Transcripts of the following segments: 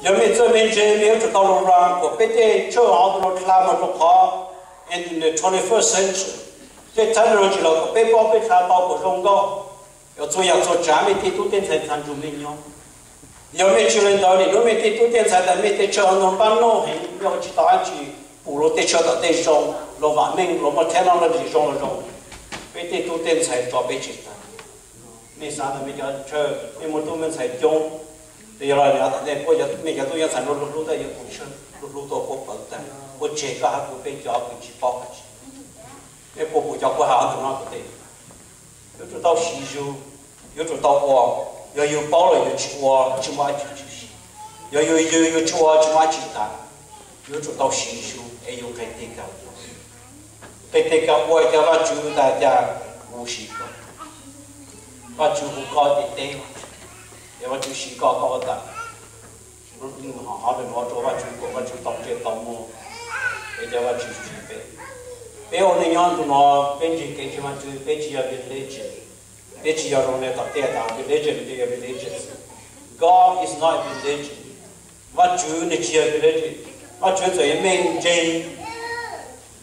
Yog mej txawj mej ntse, mej yuav tsum tau lug ras kuas peb tej tshawj hov tug nuav dlha moog rua qhov in the twenty-first century, tej thaib no tsi los kuas peb paub peb dlha tau kuas zoo nkauj. Yog txhua yaam txhua tsaav mej tej tub tej ntxhais txhaj nrug mej nyob. Yog mej tsi le ntawd, nim nub mej tej tub tej ntxhais tas mej tej tshawj hov nuav npab noj heev, mej ua tsi tau dlaab tsi pum luas tej tshawj tom tej zoo, luas vaam meej, luas muaj technology zoo los zoo, peb tej tub tej ntxhais tso peb tseg tag. Mej xaav tas mej cov tshawj, mej muaj tub muaj ntxhais coob, yog los tom ntej puab, mej cov tub cov ntxhais lug hlub tau yuav pum tshawj, lug hlub tau puab pawv tag, puab tseg koj hab kuv peb cov kws tsi paub dlaab tsi. Mej puas pum cov kuv has ntawm no kuv teb? Yuav tsum tau siv zug, yuav tsum tau ua. Yog yug paub los yug tsi ua tsi muaj dlaab tsi tshwm sim. Yog yug yug yug tsi ua tsi muaj dlaab tsi tag. Yuav tsum tau siv zug es yug qhia teg kag ua. Qhia teg kag ua cas Vajtswv tas cas kuv siv koj. Vajtswv hu koj ces teb, es Vajtswv siv koj koj ua tas. Hov ntawm nuav rua Vajtswv kuas Vajtswv tau ntsej tau muag, es cov Vajtswv siv peb. Peb ua neej nyob ntawm nuav peb ntseeg kev ntseeg Vajtswv, peb tsi yog religion, peb tsi yog zoo le tom tej tas religion ces yog religion. God is not a religion. Vajtswv nwg tsi yog religion. Vajtswv txawm yog mej ntseeg,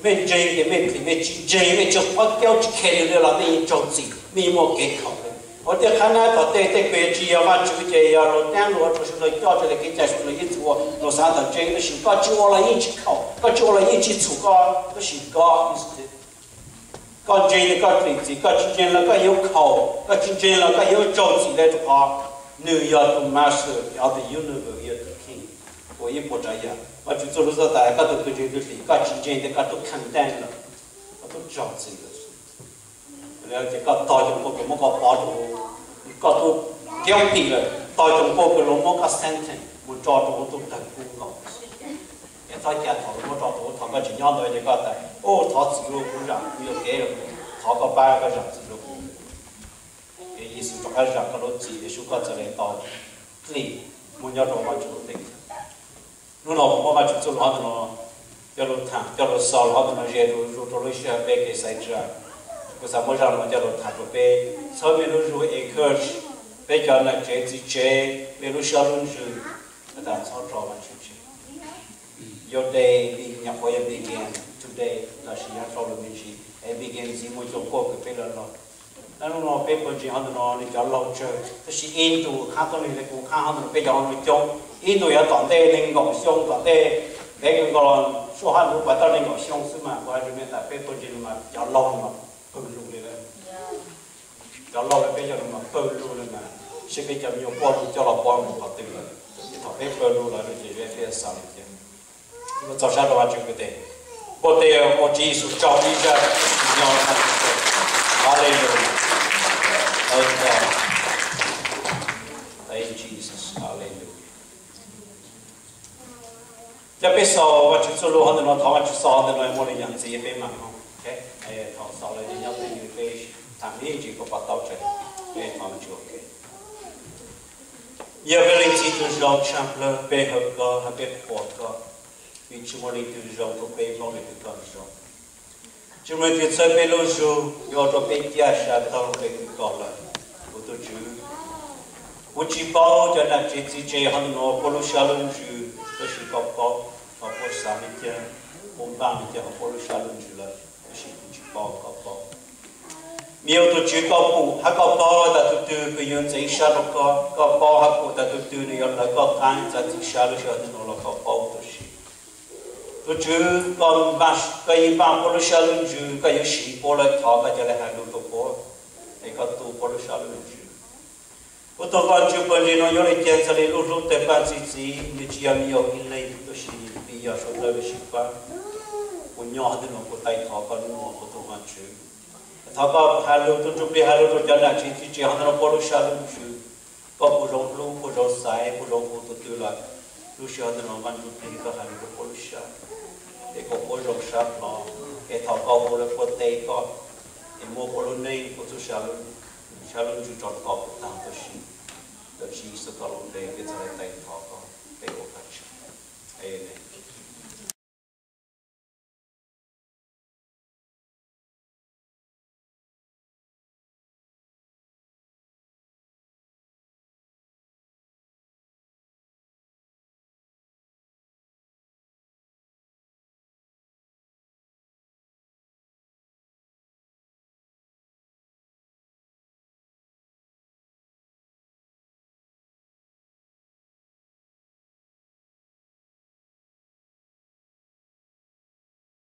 mej ntseeg ces mej txim, mej tsi ntseeg, mej tsi qhuab kaub tsi khe nwg le los mej yeej raug txim, mej yeej muaj kev khaum le. Ua tej qhab nab tom tej, tej kws tsi yog Vajtswv ces yog luas dlaab luas tsuas sawv daws coj raws le kev cai sawv daws yeej txhum ua, luas xaav tawm ntseeg tab sis koj tsi ua los yeej tsi khaum, koj tsi ua los yeej tsi txhum koj, tab sis koj, koj ntseeg ces koj txim txim, koj tsi ntseeg los koj yuav khaum, koj tsi ntseeg los koj yuav raug txim le rua qhov nwg yog tus master of the universe, yog tus king, ua ib puas tsav yam. Vajtswv txuj lug txhaj tas koj tug kws ntseeg tug txim, koj tsi ntseeg tes koj tub kheej teeg lawm, koj tub raug txim lawm. Ces koj tog cov nqua kws muab koj pov rua, koj tub guilty lawm, tog cov nqua kws luas muab koj sentence mus tso rua huv tug tawg kub nkaus. Es txhob ca thaum luas muab tso rua huv, thaum koj tseem nyob ntawd ces koj tas, ub, thov txim lauj, kuv zam kuv yuam kev lawm, thov koj pab koj zam txim rua kuv. Es Yexus rov qab zam koj lub txim, Yexus koj txhad le tau dlim mus nyob rua Vajtswv lub teb chaws. Hnub no kuv muab Vajtswv txuj lug hov ntawm no coj lug tham, coj lug xaus lug hov ntawm no ze lug zug rua lub sij hawm peb kev xaiv tsa. Kuv xav muab zaj no coj lug tham rua peb, txhawb mej lub zug, encourage peb cov nam tsev txiv tsev, mej lub sab lub ntsws, has tas txhob tso Vajtswv tseg. Your day, nyuam qhuav yog begin today, tab sis yog tau lug me ntsis es begin ntxiv mus cuag nqua kws peb lug lug. Hnub no peb puag ntseeg hov ntawm no nwg cov laug tsawg, tab sis ib ntus qhab tuab neeg le kuv qhab hov ntawm no peb cov hov no coob. Ib ntus yuav tom ntej neeg nkaum xyoo, tom ntej ntev kawg nkaus los suab hab ntuv pas tau neeg nkaum xyoo xwb mas kuv has rua mej tas peb puag ntseeg no mas cov laug no mas pawg lug le lawm. Cov laug le peb cov no mas pawg lug le mas, saib peb cov me nyuam puab lug coj los puab mus qhov twg lawm. Ces thaum peb pawg lug lawm no ces peb xav le caag? Txaus sab rua Vajtswv kws tes, puag tes ua Tswv Yexus tsaug ib zag nyob. Hallelujah. Thank God. Thank Jesus. Hallelujah. Cov peb xaus Vajtswv txuj lug hov ntawm no, thov Vajtswv xaus hov ntawm no muaj le yaam ntxiv peb maam hoo. Thaum xaus lawm nyob peb yug peb tham me ntsis kuas pab tau tsev, peb thov Vajtswv ua ke. Yog peb Leej Txiv tus zoo tshaj plawg, peb hawm koj hab peb qhuas koj, vim tsi muaj leej twg zoo rua peb npaum le kws koj zoo. Tsi muaj leej twg txhawb peb lub zug, yuav ua rua peb caj sa taug le kws koj lawm. Kuv tug Tswv, kuv tsi paub cov nam tsev txiv tsev hov ntawm no puab lub sab lub ntsws, tab sis koj paub, hab puab xaav le caag, puab npaaj le caag hab puab lub sab lub ntsws lawm, tab sis kuv tsi paub, koj paub. Miv ua tug Tswv koj pum hab koj paub tas tug twg kws yuav ntxeev sab rua koj, koj paub hab pum tas tug twg nwg yuav hlawv koj qaab txav txim sab lub sij hawm ntawm no los koj paub tau si. Tug Tswv, koj yeej npaaj puab lub sab lub ntsws, koj yuav siv puab lawm, thov koj ca le has lug rua puab, es koj tu puab lub sab lub ntsws. Kuv tug Vaajtswv, puag ntseeg no yuav le caag txhad le lub hlub tawg paaj txi txiv, nwg tsi yog miv ua ib leeg, tab sis nwg yog suav dlawg le sib pab. Kuv nyob hov ntawm no kuv tau thov koj nua, kuv tug Vaajtswv. Thov koj has lug tug Ntsuj Plig has lug rua cov nam tsev txiv tsev hov ntawm no puab lub sab lub ntsws. Koj puj zoo hlub, puj zoo xaiv, puj zoo hu tug twg lawm, lub sij hawm ntawm no Vaaj Ntsuj Plig koj has lug rua puab lub sab, es kom puab zoo sab plho, es thaum koj hu lawm puab teb koj, es muab puab lub neej, puab txuj sab lub ntsws tso rua koj puv taag tau si. Ntawm Tswv Yexus koj lub npe peb txhad le tau thov koj, peb ua koj tsaug. Amen.